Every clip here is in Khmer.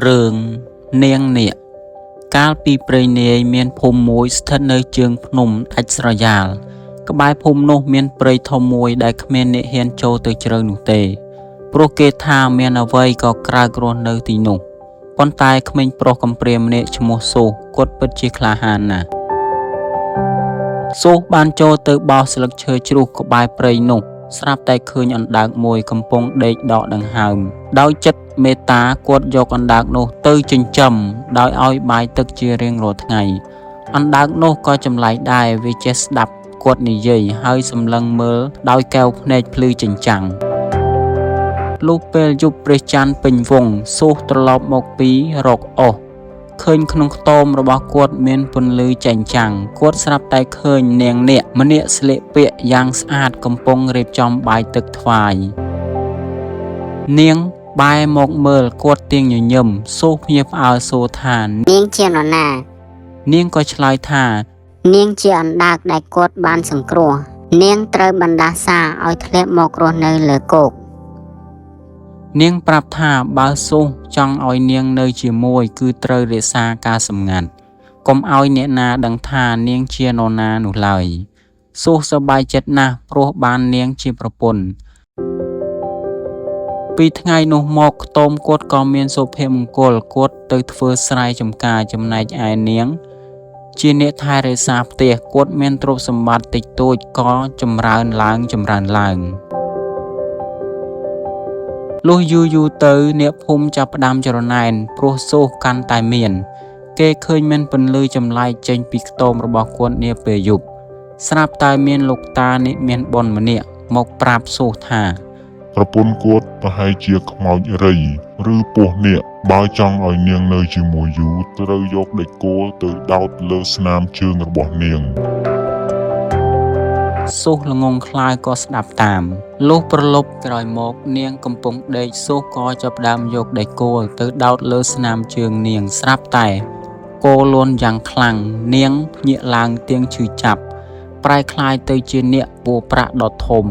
រឿងនាងនាគកាលពីព្រេងនាយមានភូមិមួយស្ថិតនៅជើងភ្នំដាច់ស្រយាល ក្បែរភូមិនោះមានព្រៃធំមួយដែលគ្មានអ្នកហ៊ានចូលទៅជ្រៅនោះទេ ព្រោះគេថាមានអ្វីក៏ក្រើករស់នៅទីនោះប៉ុន្តែក្មេងប្រុសកំព្រាម្នាក់ឈ្មោះសូសគាត់ពិតជាក្លាហានណាស់សូសបានចូលទៅបោសស្លឹកឈើជ្រុះក្បែរព្រៃនោះស្រាប់តែឃើញអណ្ដើកមួយកំពុងដេកដកដង្ហើមដោយចិត្តមេត្តាគាត់យកអណ្ដើកនោះទៅចិញ្ចឹមដោយឲ្យបាយទឹកជារៀងរាល់ថ្ងៃអណ្ដើកនោះក៏ចម្លែកដែរវាចេះស្ដាប់គាត់និយាយហើយសម្លឹងមើលដោយកែវភ្នែកភ្លឺចិញ្ចាំងលុះពេលយប់ព្រះច័ន្ទពេញវង់សូសត្រឡប់មកពីរកអស់ឃើញក្នុងខ្ទមរបស់គាត់មានពន្លឺចែងចាំងគាត់ស្រាប់តែឃើញនាងនាគម្នាក់ស្លៀកពាក់យ៉ាងស្អាតកំពុងរៀបចំបាយទឹកថ្វាយនាងបែរមកមើលគាត់ទៀងញញឹមសូសភ្ញាក់ផ្អើលសួរថា នាងជានរណា នាងក៏ឆ្លើយថា នាងជាអណ្ដើកដែលគាត់បានសង្គ្រោះ នាងត្រូវបណ្ដាសាឲ្យធ្លាក់មករស់នៅលើគោក នាងប្រាប់ថាបើសូសចង់ឲ្យនាងនៅជាមួយគឺត្រូវរក្សាការសម្ងាត់កុំឲ្យអ្នកណាដឹងថានាងជានរណានោះឡើយសូសសប្បាយចិត្តណាស់ព្រោះបាននាងជាប្រពន្ធពីថ្ងៃនោះមកខ្ទមគាត់ក៏មានសុភមង្គលគាត់ទៅធ្វើស្រែចម្ការចំណែកឯនាង ជាអ្នកថែរក្សាផ្ទះគាត់មានទ្រព្យសម្បត្តិតិចតួចក៏ចម្រើនឡើងចម្រើនឡើង លុះយូរយូរទៅអ្នកភូមិចាប់ផ្ដើមច្រណែនព្រោះសូសកាន់តែមាន គេឃើញមានពន្លឺចម្លែកចេញពីខ្ទមរបស់គាត់នាពេលយប់ស្រាប់តែមានលោកតាអ្នកមានបុណ្យម្នាក់មកប្រាប់សូសថា ប្រពន្ធគាត់ប្រហែលជាខ្មោចរៃឬពស់នាគបើចង់ឲ្យនាងនៅជាមួយយូរត្រូវយកដែកគោលទៅដោតលើស្នាមជើងរបស់នាង សូសល្ងង់ខ្លៅក៏ស្ដាប់តាមលុះប្រលប់ក្រោយមកនាងកំពុងដេកសូសក៏ចាប់ផ្ដើមយកដែកគោលទៅដោតលើស្នាមជើងនាងស្រាប់តែគោលន់យ៉ាងខ្លាំងនាងភ្ញាក់ឡើងទាំងឈឺចាប់ប្រែក្លាយទៅជានាគពួរប្រាក់ដ៏ធំ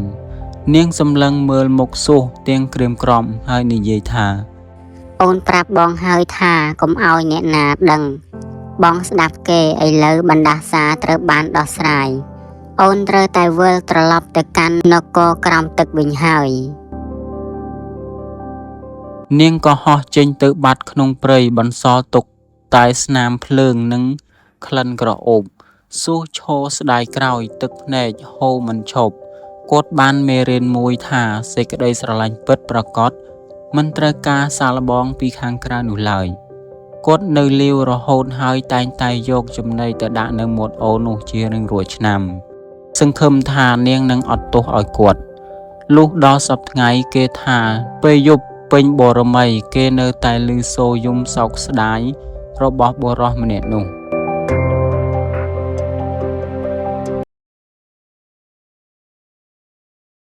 នាងសម្លឹងមើលមុខសូសទាំងក្រៀមក្រំហើយនិយាយថា អូនប្រាប់បងហើយថាកុំឲ្យអ្នកណាដឹង បងស្ដាប់គេឥឡូវបណ្ដាសាត្រូវបានដោះស្រាយអូនត្រូវតែវិលត្រឡប់ទៅកាន់នគរក្រោមទឹកវិញហើយ នាងក៏ហោះចេញទៅបាត់ក្នុងព្រៃបន្សល់ទុកតែស្នាមភ្លើងនិងក្លិនក្រអូបសូសឈរស្ដាយក្រោយទឹកភ្នែកហូរមិនឈប់គាត់បានមេរៀនមួយថាសេចក្តីស្រឡាញ់ពិតប្រាកដមិនត្រូវការសាកល្បងពីខាងក្រៅនោះឡើយគាត់នៅលាវរហូតហើយតែងតែយកចំណីទៅដាក់នៅមាត់អូរនោះជារៀងរាល់ឆ្នាំ សង្ឃឹមថានាងនឹងអត់ទោសឲ្យគាត់ លុះដល់សព្វថ្ងៃគេថាពេលយប់ពេញបូរមីគេនៅតែឮសូរយំសោកស្ដាយរបស់បុរសម្នាក់នោះ។